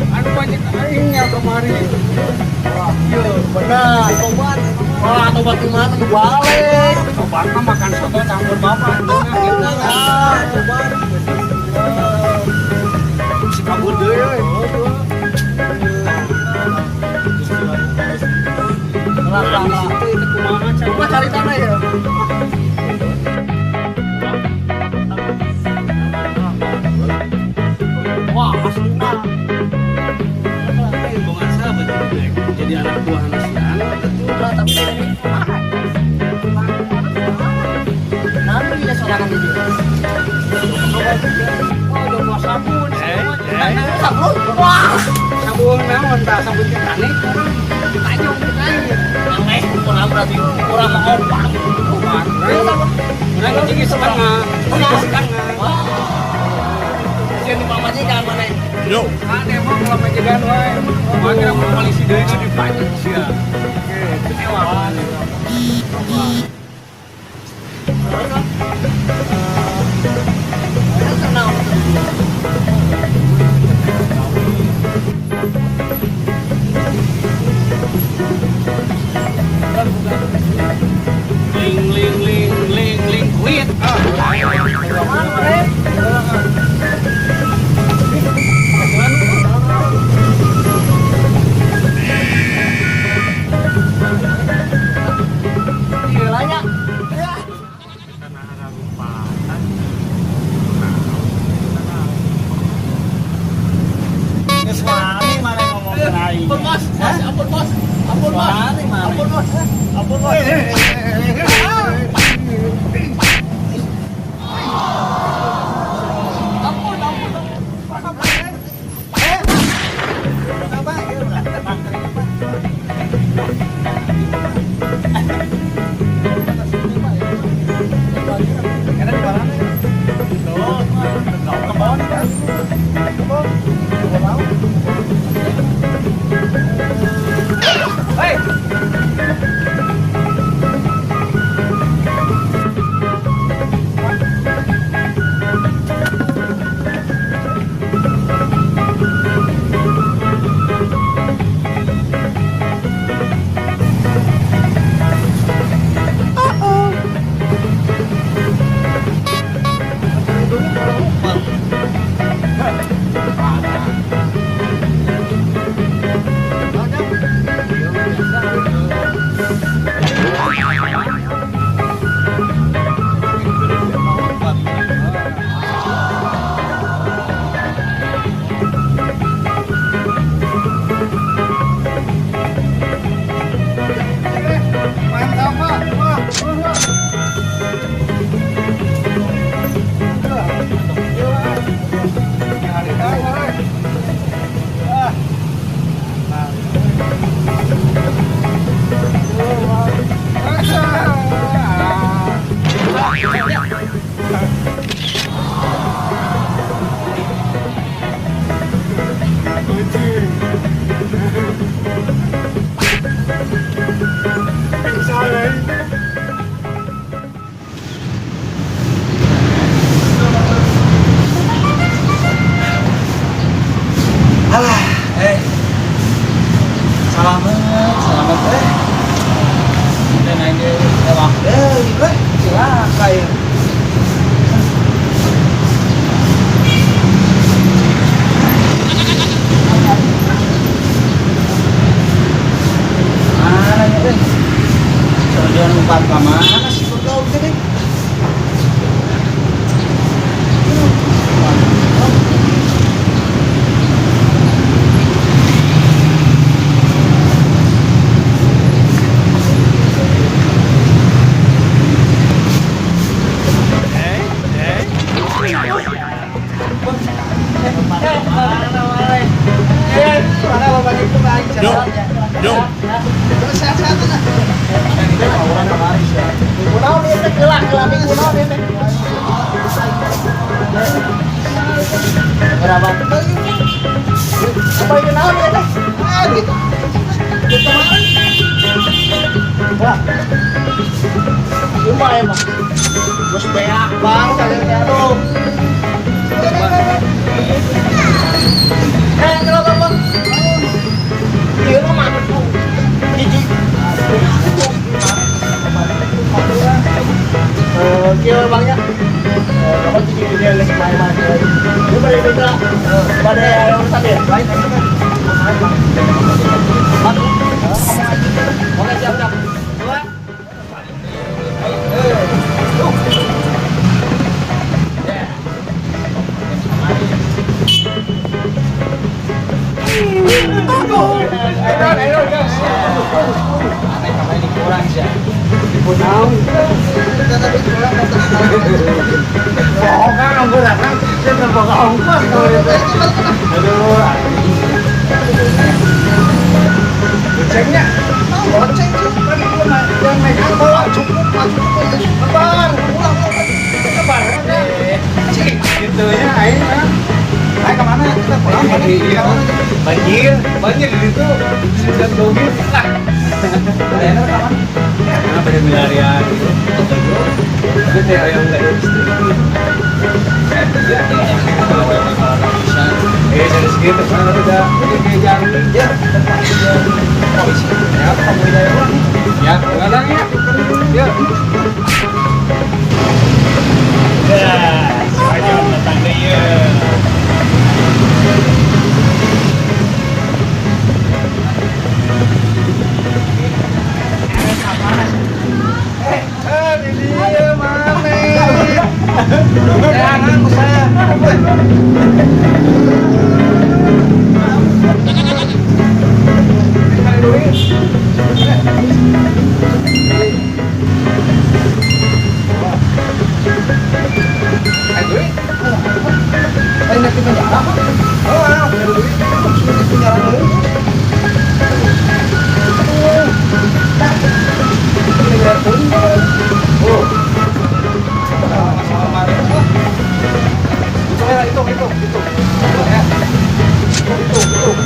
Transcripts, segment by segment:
Anu banyak aing ya kemarin. Iya, Benar. Tobat. Wah, tobat gimana nu balik. Tobat mah makan soto campur bapak. Ah, tobat. Si kabur deui euy. Lah, lah, lah. Itu kumaha cara? Cuma cari tanah ya. Wah, aslina. Bongan sahabat jadi anak buah anak siang. Udah, tapi ini nanti dia sorangan di dia. Oh, udah mau sabun. Sabun. Wah. Sabun naon tah, sabun Titanic. Ditanjung Titanic. Aneh, kurang berarti kurang mau opat. Obat. Urang jadi setengah. Setengah. Wah. Sieun pamajikan mana? Ah, demo kalau majikan wae. Mah kira mau polisi deui nu dipanjang sia. Oke, kecewa. Kenal. Ling ling ling ling ling kuit. Ah. Gilanya. Geus wani maneh ngomong ke aing. Ampun bos, bos, ampun bos, ampun bos, Wani maneh. Ampun bos, ampun bos. Ampun, ampun, ampun. Karena di mana? Kebon kan? Kebon. Kebon laut. Hei. Mantap, Pak. Wah, wah, wah. Alah, eh. Selamat, selamat eh. Dan aja lewat. Eh, eh, cilaka ya. Mana ya, eh? Serdian lompat ke mana sih goblok ini? Yo, yo. Terus sehat-sehat lah. Kunaon ieu teh geulak geulak kunaon ieu teh. Berapa? Apa ini naon ieu teh? Ah, gitu. Gitu mah. Wah. Cuma emang. Terus beak bang, saya aduh. Bade urusan ya? Lain kan. Oke, siap, siap. Dua. Kurang sih. Gocengnya. Goceng sih. Yang naik angkot Cukup, cukup. Lebar. Pulang, pulang. Lebar. Gitu ya, aing mah. Ayo kemana? Kita pulang. Iya. Banjir, banjir di situ. Sudah joget lah. Enak kawan. Karena pada milarian gitu. Tapi teh ayam nggak ada istri. Dari segitu kan udah kayak jangan. Ya, polisi. Ya, Kamu wilayah. ya, kadang ya. Ya. Ya, aja datang deh ya. Di dia mana? Jangan saya. Duit. Lain dari penjara, Pak. Oh, ada duit. Sudah di penjara dulu. Penjara dulu. Oh. Masalah kemarin. Hitung ya, hitung, hitung, hitung. Ya. Hitung, hitung, hitung.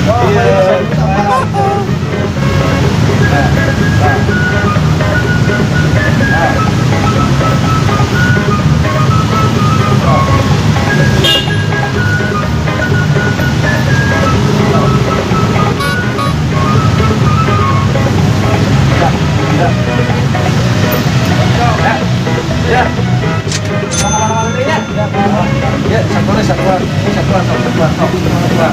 Oh, Iya. Ya. Ya, satuan, satuan, satuan, satuan, satuan.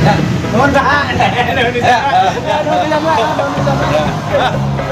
Ya. Nuhun, Pak. Ya.